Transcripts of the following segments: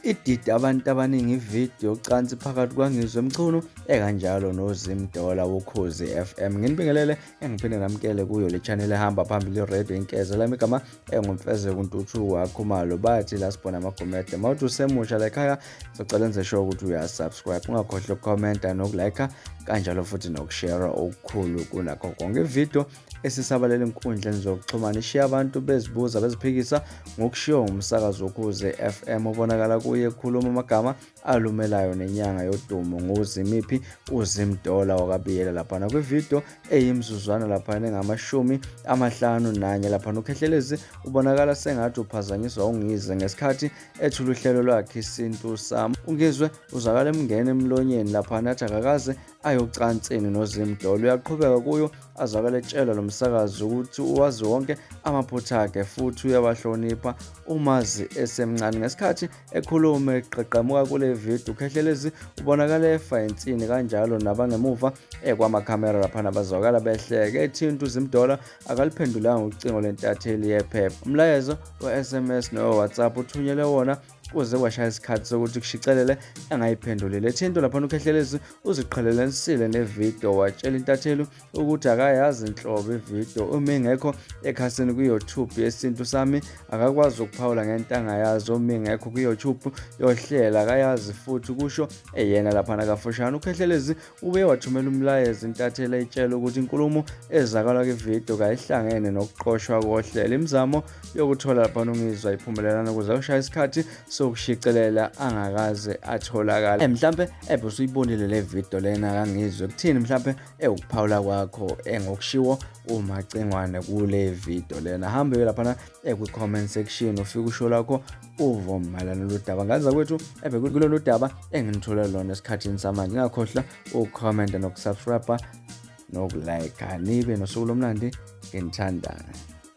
Idide abantu abaningi ividiyo yocansi phakathi kwaNgizwe Mchunu ekanjalo noZimdola woKhozi FM. Nginibingelele engiphinde namukele kuyo le channel ehamba phambili radio inkeza lami igama enguMfezeko Ntuthu waKhumalo bathi la sibona amagumede. Mawuthi usemusha la ekhaya socela enze sure ukuthi uyasubscribe ungakhohlwa ukukhomenta nokulike kanjalo futhi nokushare okukhulu kunakho konke. Ividiyo esisabalele enkundleni zokuxhumana ishiya abantu bezibuza beziphikisa ngokushiwo ngumsakazi woKhozi FM obonakala kuye ekhuluma amagama alumelayo nenyanga yodumo nguZimiphi uZimdola wakabiyela laphana kwividiyo eyimzuzwana laphana engama-51 laphana uKhehlelezi ubonakala sengathi uphazanyiswa uNgizwe ngesikhathi ethula uhlelo lwakhe isintu sami. UNgizwe uzwakala emngena emlonyeni laphana athi akakaze ayocansini noZimdola. Uyaqhubeka kuyo azwakala etshela lo msakazi ukuthi uwazi wonke amaphutha akhe futhi uyawahlonipha umazi esemncane. Ngesikhathi ekhuluma eqaqamuka kule video uKhehlelezi ubonakala efa insini kanjalo nabangemuva ekwamakhamera laphana bazwakala behleke. Ethinta uZimdola akaliphendulanga ucingo lwentatheli yephepha. Umlayezo we-SMS nowe-WhatsApp uthunyelwe wona kuze kwashaya isikhathi sokuthi kushicelele engayiphendulile. Ethinto laphana uKhehlelezi uziqhelelenisile nevidiyo watshela intatheli ukuthi akayazi nhlobo ividiyo uma ingekho ekhasini kwi-YouTube yesintu sami akakwazi ukuphawula ngento angayazi uma ingekho kwi-YouTube yohlela akayazi futhi kusho eyena laphana kafushane. UKhehlelezi Ubuye wathumela umlayezo intatheli eyitshela ukuthi inkulumo ezakala kwividiyo kayihlangene nokuqoshwa kohlelo. Imizamo yokuthola lapha uNgizwe ayiphumelelana ukuze kushaya isikhathi sokushicelela angakaze atholakale. Mhlampe ebe usuyibonile le video lena kaNgizwe kuthini mhlampe ewukuphawula kwakho engokushiwo uMacingwane kule video lena. Hambe uye laphana kwi-comment section ufike usho lakho uvo mayelana lolu daba ngaza kwethu ebe kulolu daba enginithole lona esikhathini samanje ngingakhohlwa ukukhomenta nokusubscribe nokulike nibe nosuku lomnandi nginithandayo.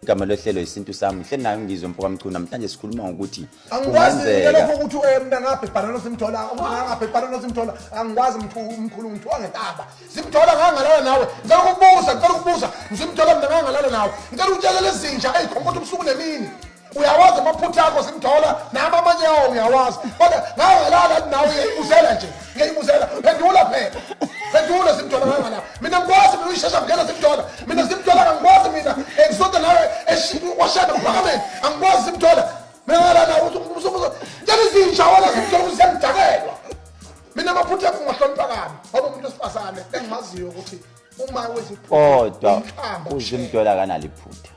Igama lohlelo isintu sami ngihleli nayo ngizwe mfoka Mchunu namhlanje sikhuluma ngokuthi Angikwazi kungenzeka lokho ukuthi mina ngabhebhana noSimthola ngabhebhana noSimthola angikwazi mkhulu ngithiwa ngentaba Simthola ngangalala nawe ngicela ukubuza ngicela ukubuza Simthola mina ngangalala nawe ngicela ukutshela lezinja eyikhonkotha ubusuku nemini uyawazi amaphutha akho Simthola nami amanye awo ngiyawazi kodwa ngangalala nawe ngiyayibuzela nje ngiyayibuzela phendula phela phendula Simthola ngangalala mina ngikwazi mina uyishesha ngena Simthola mina Simthola angikwazi mina ngisonta nawe washada kuphakameni angikwazi Simthola mina ngalala tshela izinja wena Simthola ukuthi ziyangidakelwa mina amaphutha akho ngiwahlonipha kabi ngoba umuntu wesifazane engimaziyo ukuthi uma Kodwa uZimdola akanalo iphutha.